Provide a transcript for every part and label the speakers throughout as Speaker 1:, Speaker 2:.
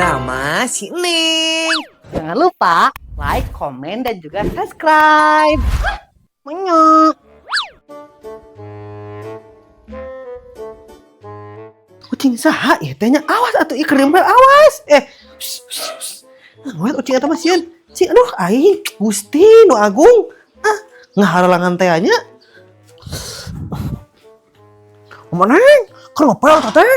Speaker 1: Drama si Neng.
Speaker 2: Jangan lupa like, komen, dan juga subscribe. Menyok.
Speaker 1: Ucing saha ieu teh nya, awas atuh ieu kerempel, awas. Eh, shh, shh, shh. Ah, ucing eta mah sieun. Cing, aduh, aing Gusti nu agung. Ah, ngaharalangan teh nya.
Speaker 3: Mama Neng, keur ngepel teh?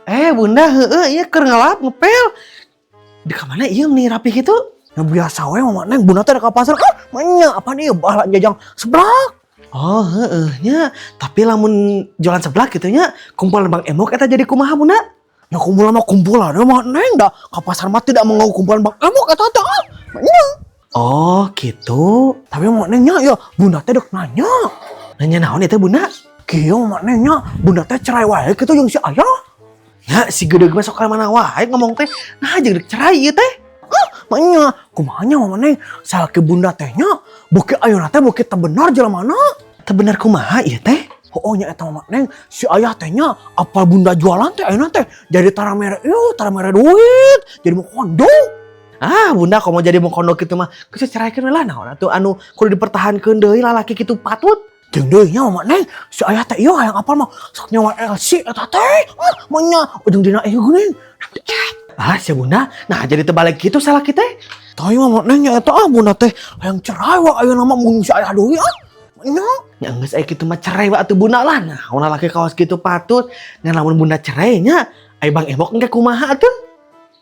Speaker 1: Eh, Bunda, heeh, ieu keur ngelap ngepel. Di kamana ieu meni rapi gitu?
Speaker 3: Ya biasa we, Mama Neng, Bunda teh ka pasar. Ah, manya apa nih bahala jajang seblak.
Speaker 1: Oh, heeh nya. Tapi lamun jualan seblak gitu nya, kumpulan Bang Emok eta jadi kumaha, Bunda?
Speaker 3: Ya kumpulan mah kumpulan ya, Mama Neng, dah ka pasar mah tidak mengganggu kumpulan Bang Emok eta teh. Ah, manya.
Speaker 1: Oh, gitu.
Speaker 3: Tapi Mama Neng nya ya, Bunda teh dek nanya.
Speaker 1: Nanya naon itu, Bunda?
Speaker 3: Kieu, Mama Neng nya, Bunda teh cerai wae kitu jeung si ayah.
Speaker 1: Ya, si gede masuk ke mana wae ngomong teh. Nah, jeung dek cerai ieu teh.
Speaker 3: Ah, manya, kumaha nya, Mama Neng? Salaki Bunda teh nya, beuki ayeuna teh beuki teu bener jelemana.
Speaker 1: Teu bener kumaha ieu teh?
Speaker 3: Oh, nya eta, Mama Neng, si ayah teh nya apal Bunda jualan teh ayeuna teh jadi tara mere ieu, tara mere duit, jadi mokondo.
Speaker 1: Ah, Bunda, kalau mau jadi mokondo kitu mah geus ceraikeun we lah, naon atuh anu kudu dipertahankeun deui lalaki kitu patut.
Speaker 3: Jeung deui nya, Mama Neng, si ayah teh ieu hayang apal mah sok nyewa LC eta teh. Ah, manya ujung dina ieu geuning.
Speaker 1: Ah, si Bunda, nah jadi terbalik gitu salaki teh.
Speaker 3: Tapi Mama Neng nya eta, ah, Bunda teh hayang cerai wa ayeuna mah mun si ayah deui, ah. Manya.
Speaker 1: Nya geus aya kitu mah cerai wa atuh, Bunda, lah. Nah, lalaki kawas kitu patut. Ngan lamun Bunda cerai nya, ai Bang Emok engke kumaha atuh?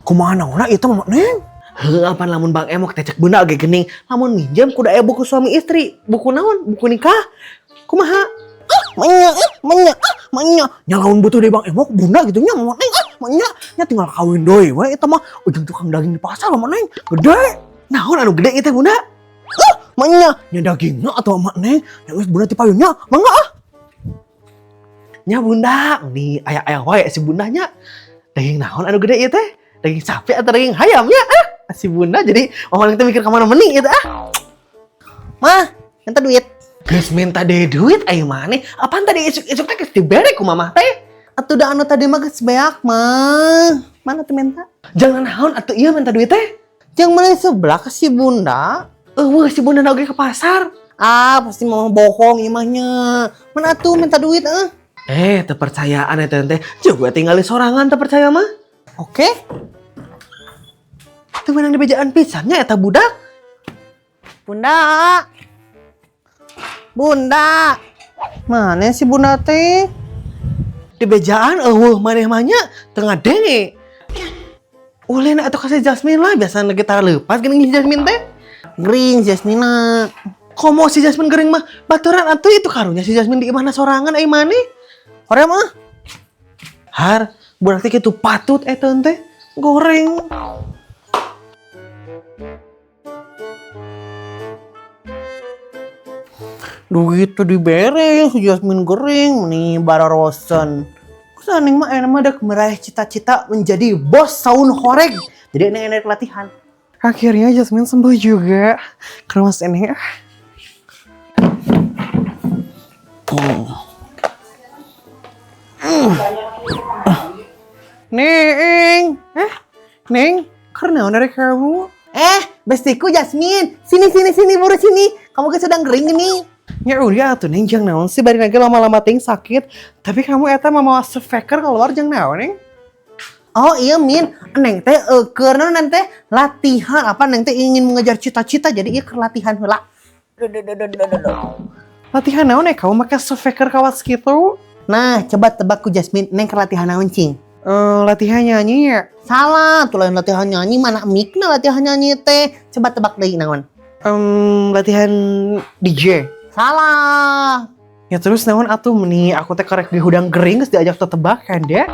Speaker 3: Kumaha naonna ieu teh, Mama Neng?
Speaker 1: Heuh, apan lamun Bang Emok teh cek Bunda oge geuning, lamun minjem kudu aya buku suami istri, buku naon? Buku nikah. Kumaha?
Speaker 3: Ah, manya, ah, manya, ah, manya. Nya lamun butuh deui Bang Emok Bunda gitu nya, Mama Neng, ah, manya. Nya tinggal kawin deui we eta mah ujung tukang daging di pasar, Mama Neng. Gede.
Speaker 1: Naon anu gede ieu teh, Bunda?
Speaker 3: Ah, manya, nya dagingna atuh, Mama Neng. Nya geus, Bunda ti payunnya, mangga ah.
Speaker 1: Nya Bunda, nih aya-aya wae si Bunda nya. Daging naon anu gede ieu teh? Daging sapi atau daging hayam nya? Ah, si Bunda jadi Mama Neng teh mikir kemana meni ieu teh, ah.
Speaker 2: Mah, minta duit.
Speaker 1: Geus minta deh duit ayo maneh. Apaan tadi isuk-isuk teh geus dibere ku mamah teh?
Speaker 2: Atuh da anu tadi mah geus beak, mah. Mana tuh minta?
Speaker 1: Jangan naon atuh ieu minta duit teh?
Speaker 2: Jangan beli seblak si Bunda.
Speaker 1: Eueuh, si Bunda oge ke pasar.
Speaker 2: Ah, pasti mau bohong imahnya. Mana tuh minta duit, eh?
Speaker 1: Eh, teu percayaan eta teh. Coba tinggal sorangan teu percaya mah.
Speaker 2: Oke.
Speaker 1: Teu meunang dibejaan pisan nya eta budak.
Speaker 2: Bunda. Bunda. Mana si Bunda teh?
Speaker 1: Dibejaan eueuh maneh mah nya teu ngadenge. Ulin atuh kasih Jasmine lah, biasa lagi tara leupas geuning si Jasmine teh.
Speaker 2: Gering Jasmina.
Speaker 1: Komo si Jasmine gering mah baturan atuh itu karunya si Jasmine di imahna sorangan ai maneh.
Speaker 2: Hoream ah.
Speaker 1: Har, budak teh kitu patut eta teh. Goreng.
Speaker 2: Duit tuh dibere si Jasmine gering nih bararosen. Terus neng mah enak mah dek meraih cita-cita menjadi bos sound horeg. Jadi neng enak latihan.
Speaker 1: Akhirnya Jasmine sembuh juga. Ke rumah ini. Neng, eh, Neng, karena dari kamu?
Speaker 2: Eh, bestiku Jasmine, sini sini sini buru sini. Kamu kan sedang gering nih.
Speaker 1: Ya udah atuh Neng, jangan naon sih bari lagi lama-lama ting sakit. Tapi kamu eta mau speaker keluar jangan naon, Neng?
Speaker 2: Oh iya Min, neng teh karena neng teh latihan apa, neng teh ingin mengejar cita-cita, jadi iya keur latihan heula. Duh, duh, duh, duh, duh, duh, duh.
Speaker 1: Latihan naon ya kamu pakai speaker kawas gitu?
Speaker 2: Nah, coba tebak ku Jasmine, neng keur latihan naon cing?
Speaker 1: Eh, latihan nyanyi ya?
Speaker 2: Salah, tuh lain latihan nyanyi, mana mikna latihan nyanyi teh. Coba tebak deui naon?
Speaker 1: Latihan DJ.
Speaker 2: Salah.
Speaker 1: Ya terus naon atuh, meni aku teh karek di hudang gering geus diajak tetebakan deh.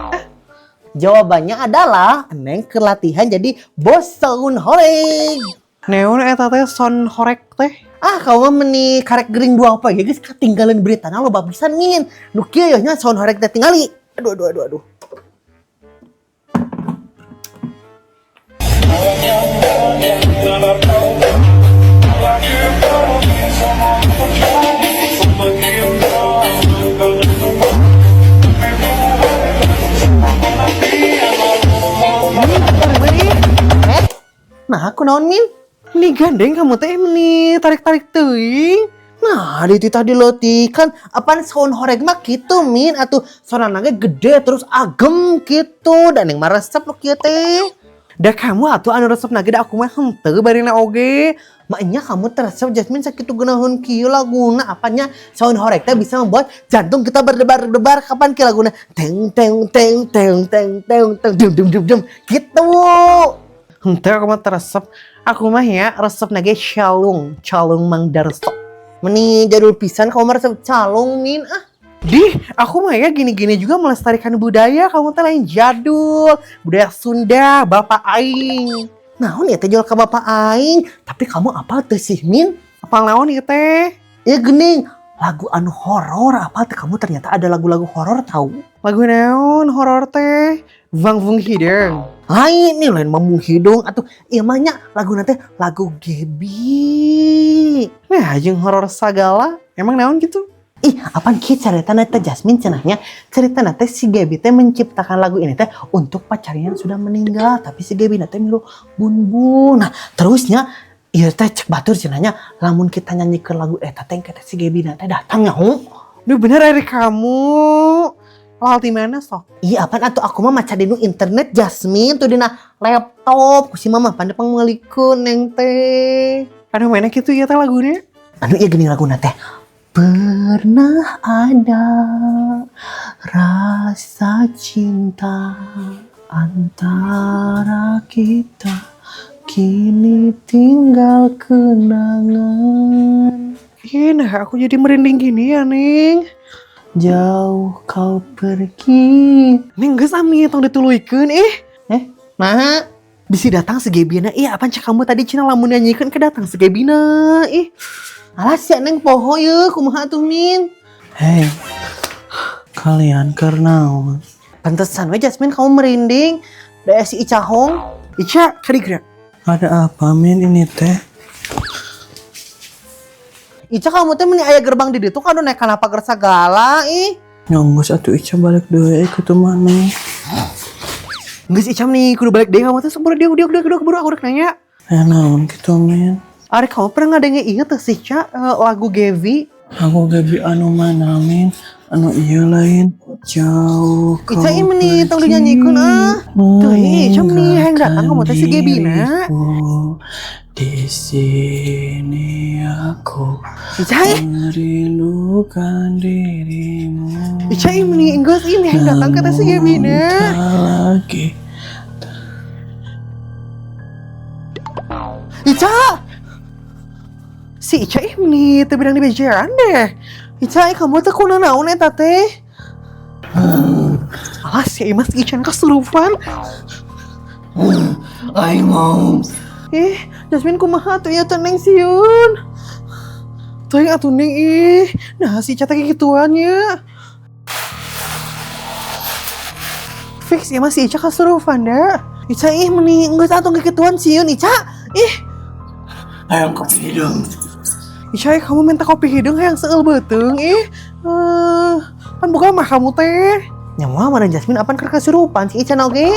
Speaker 2: Jawabannya adalah neng keur latihan jadi bos sound horeg.
Speaker 1: Naon eta teh sound horeg teh?
Speaker 2: Ah, kamu mah meni karek gering dua apa ya, geus ketinggalan berita loba pisan, Min. Nu kieu yeuh nya sound horeg teh tingali. Aduh, aduh, aduh, aduh. Nah, kunaon, Min?
Speaker 1: Nih gandeng kamu teh nih tarik-tarik teuing.
Speaker 2: Nah, di tadi kan apaan sound horeg mah gitu, Min, atuh sorana ge gede terus agem gitu dan yang mah resep nu kieu teh.
Speaker 1: Da kamu atuh anu resep nage, da aku mah henteu barina oge.
Speaker 2: Maknya kamu teresep, Jasmine, sakitu geunaheun kieu laguna. Apanya sound horeg teh bisa membuat jantung kita berdebar-debar kapan kieu laguna teng teng teng teng teng teng teng dum dum dum dum gitu.
Speaker 1: Henteu, aku mah teresep. Aku mah ya resep nage calung, calung Mang Darso.
Speaker 2: Meni jadul pisan kamu mah resep calung, Min, ah.
Speaker 1: Dih, aku mah ya gini-gini juga melestarikan budaya. Kamu teh lain jadul. Budaya Sunda, bapak aing.
Speaker 2: Naon ya teh jual ke bapak aing? Tapi kamu apa teh sih, Min?
Speaker 1: Apal naon ieu teh?
Speaker 2: Ya gening lagu anu horor apa teh kamu? Ternyata ada lagu-lagu horor tahu.
Speaker 1: Lagu naon horor teh? Bang Vung Hideung.
Speaker 2: Lain nih, lain mamung hidung atau iya mah nya lagu nanti lagu Gaby.
Speaker 1: Nah, jeung horor sagala. Emang naon gitu?
Speaker 2: Ih, apaan kieu cerita teh, Jasmine? Cenahnya cerita teh si Gaby teh menciptakan lagu ini teh untuk pacarnya yang sudah meninggal, tapi si Gaby teh milu bun bun. Nah, terusnya ieu teh cek batur cenahnya lamun kita nyanyikan lagu eta teh kata si Gaby teh datang nyaho.
Speaker 1: Duh, bener ari kamu. Lal di mana sok?
Speaker 2: Iya, apaan atuh aku mah maca dinu internet, Jasmine, tuh dina laptop ku si mama pan pangmeulikeun neng teh.
Speaker 1: Aduh, mana gitu ya teh lagunya?
Speaker 2: Anu iya gini laguna teh. Pernah ada rasa cinta antara kita, kini tinggal kenangan.
Speaker 1: Ih, nah aku jadi merinding gini ya, Ning.
Speaker 2: Jauh kau pergi.
Speaker 1: Ning, geus ami tong dituluykeun ih.
Speaker 2: Nah,
Speaker 1: Bisi datang si Gebina. Ih, apaan cek kamu tadi cenah lamun nyanyikan ke datang si Gebina. Ih,
Speaker 2: alas ya neng poho ye kumaha tuh, Min?
Speaker 3: Hei, kalian keur naon?
Speaker 2: Pantesan we, Jasmine, kamu merinding. Da si Ica Hong.
Speaker 1: Ica, kadieu.
Speaker 3: Ada apa, Min, ini teh?
Speaker 2: Ica, kamu teh meni aya gerbang di ditu kan naik kana pagar sagala ih.
Speaker 3: Nya enggeus atuh, Ica balik deui ke mana?
Speaker 1: Geus Ica nih kudu balik deui kamu teh sok buru dieu dieu dieu dieu keburu aku rek nanya.
Speaker 3: Eh, naon gitu, Min?
Speaker 1: Ari kamu pernah ngadenge ieu teh sih, Ca, lagu Gaby?
Speaker 3: Aku Gaby anu mana, Min? Anu iya lain jauh kau
Speaker 1: Ica ieu meni tong dinyanyikeun ah. Tuh, ih, Ica meni hayang datang kamu teh si Gebina.
Speaker 3: Diriku. Di sini aku
Speaker 1: Ica ih,
Speaker 3: merindukan dirimu.
Speaker 1: Ica ieu meni geus ieu hayang datang ke teh si Gebina.
Speaker 3: Namun tak lagi.
Speaker 1: Ica. Si Ica ih meni teu beunang dibejean deh. Ica ih, kamu teh kunaon eta teh? Alas ya Imas, Ica kesurupan.
Speaker 3: Aing mau.
Speaker 1: Ih, Jasmine kumaha tuh ya teh, Neng, sieun. Tuh atuh Neng ih. Nah, si Ica teh gituan ya. Fix ya masih Ica kesurupan dah. Ica ih meni geus atuh gituan sieun Ica. Ih,
Speaker 3: Hayang kopi hideung.
Speaker 1: Ica ih, kamu minta kopi hideung hayang seueul beuteung ih. Eh, pan boga mah kamu teh.
Speaker 2: Nyawa mana Jasmine apaan keur kasurupan si Ica oge?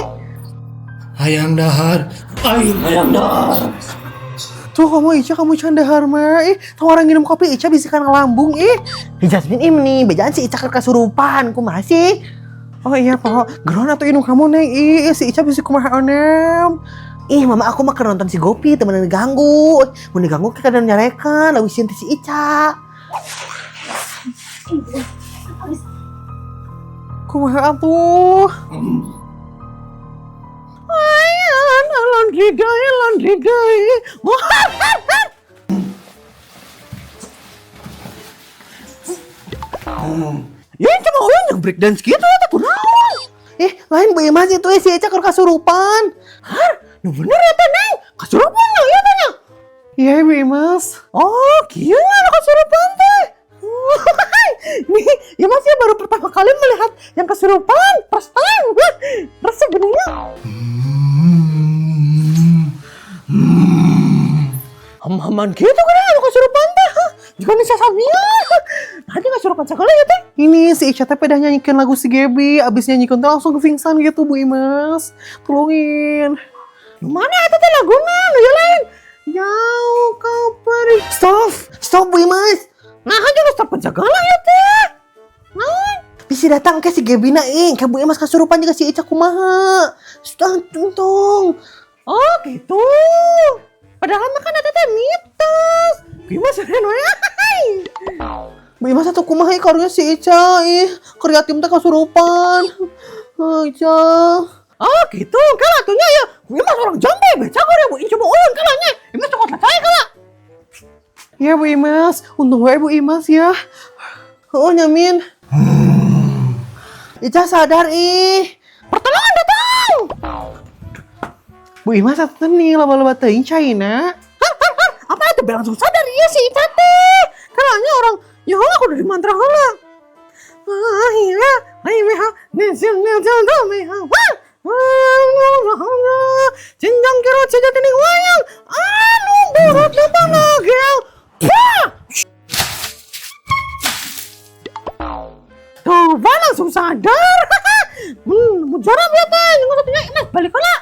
Speaker 3: Hayang dahar. Aing hayang dahar.
Speaker 1: Tuh kamu Ica, kamu can dahar mah. Ih, tong orang minum kopi Ica bisa kan lambung ih.
Speaker 2: Ih, Jasmine ih meni bejaan si Ica keur kasurupan kumaha sih?
Speaker 1: Oh iya, Pak. Geron atuh inum kamu Neng. Ih, si Ica bisa kumaha onem.
Speaker 2: Ih, mama aku mah keur nonton si Gopi temen diganggu. Mun diganggu ke kadang nyarekan, leuwih sieun teh si Ica.
Speaker 1: Kumaha atuh? Ayan, laundry day, laundry day.
Speaker 2: Ya cuma orang yang break dance gitu ya kunaon? Eh, lain Bu Imas itu eh, si Ica keur kasurupan. Hah? Nu bener ya teh, Neng? Kasurupan ya teh nya?
Speaker 1: Iya, Ibu Imas.
Speaker 2: Oh, kieu anu kasurupan teh. Nih, ya Mas ya baru pertama kali melihat yang kesurupan. First time. Resep beningnya. Ham-haman gitu kan anu kasurupan teh. Hah? Juga nih samia. Nanti kasurupan segala ya teh.
Speaker 1: Ini si Ica teh pedah nyanyikan lagu si Gaby, abis nyanyikan teh langsung kepingsan gitu Bu Imas. Tolongin. Nu mana eta teh laguna nu ieu lain. Jauh kau pergi. Stop, stop Bu Imas. Nah, aja stop segala ya teh. Naon? Bisa datang ke si Gebina ing, ke Bu Imas kasurupan juga si Ica kumaha. Sudah untung. Oh, gitu. Padahal mah kan eta teh mitos. Bu Imas we. Bu Imas atuh kumaha karunya si Ica ih, keur yatim teh kasurupan. Ah, Ica. Ah, gitu. Kala atunya ya. Bu Imas orang jambe beca gore Bu coba ulun kalanya. Imas cokot saya kala. Ya Bu Imas, untung we Bu Imas ya. Oh, nyamin. Ica sadar ih. Pertolongan datang. Bu Imas atuh nih loba-loba teuing caina. Apa itu langsung sadar iya si Ica teh. Kalanya orang ya aku udah di mantra heula. Ah, iya, ai meha, ne siang ne siang do meha. Wah. Jenjang kira sejati ning wayang. Anu burut lempang nagel. Pah! Tuh, langsung sadar. Mujarab ya teh. Yang satunya Mas balik heula.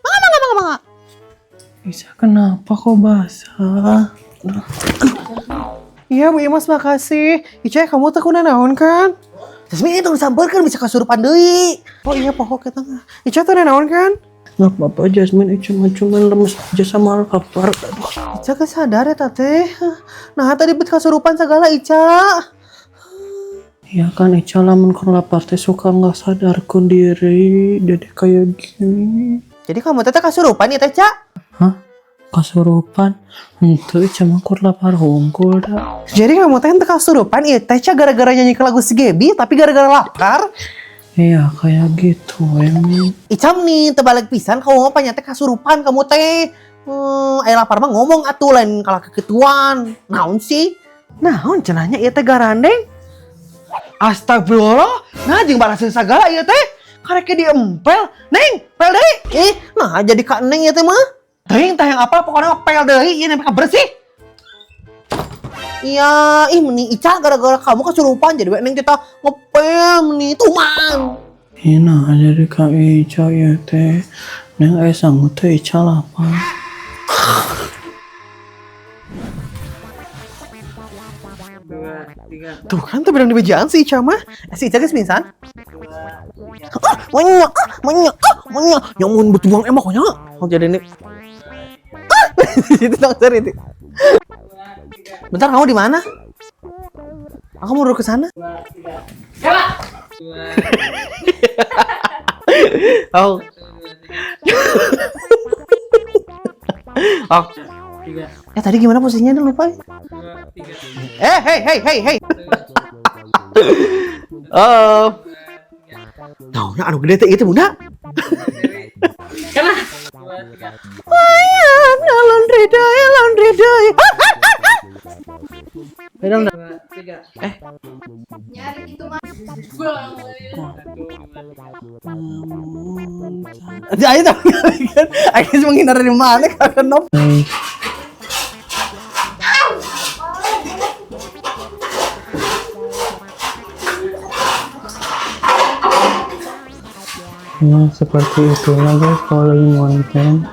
Speaker 1: Mangga mangga mangga mangga.
Speaker 4: Ica kenapa kok basah?
Speaker 1: Iya Bu Imas makasih. Ica kamu teh naon kan? Jasmine itu sampeurkeun bisa kasurupan deui. Oh iya pokok kita mah. Ica teh naon kan?
Speaker 4: Nggak apa-apa Jasmine, Ica mah cuman lemes aja sama lapar. Aduh.
Speaker 1: Ica kesadar ya teh. Nah tadi bet kasurupan segala Ica.
Speaker 4: Ya kan Ica lamun keur lapar teh suka nggak sadarkan diri, jadi kayak gini.
Speaker 1: Jadi kamu teh kasurupan ya teh Ca?
Speaker 4: Hah? Kasurupan? Itu Ica mah keur lapar hungkul dah.
Speaker 1: Jadi kamu teh teh kasurupan ya teh Ca gara-gara nyanyi ke lagu si Gaby tapi gara-gara lapar?
Speaker 4: Iya kayak gitu emang.
Speaker 1: Ica nih terbalik pisan kamu mah teh kasurupan kamu teh. Aya lapar mah ngomong atuh lain kalah keketuan. Naon sih? Naon cenahnya ieu teh garandeng? Astagfirullah, nah jeung balasan sagala ieu teh. Karek diempel. Neng, pel deui. Ih, nah jadi ka Neng ieu teh mah. Teuing tah yang apa pokoknya mah pel deui ieu nempe bersih. Iya, ih meni Ica gara-gara kamu kesurupan jadi we Neng kita ngepel meni tuman.
Speaker 4: Iya nah jadi ka Ica ya teh. Neng aya sanggup teh Ica lapar.
Speaker 1: Tuh kan tuh bilang di bejaan si Ica mah. Si Ica geus pingsan. Ah, menyak, ah, menyak, ah, menyak. Nyamun betuang emang nya. Oh jadi ini. Ah, itu dong sorry itu. Bentar kamu di mana? Aku mau duduk ke sana. Oh. Oh. Ya tadi gimana posisinya udah lupa. Eh, hey, hey, hey, hey. Oh. Nah, anu gede teh itu bunda. Wayang, laundry day, laundry day. Ayo dong, kan. Ayo menghindar dari mana kagak nop.
Speaker 4: Ya seperti itulah guys kalau lagi ngonten.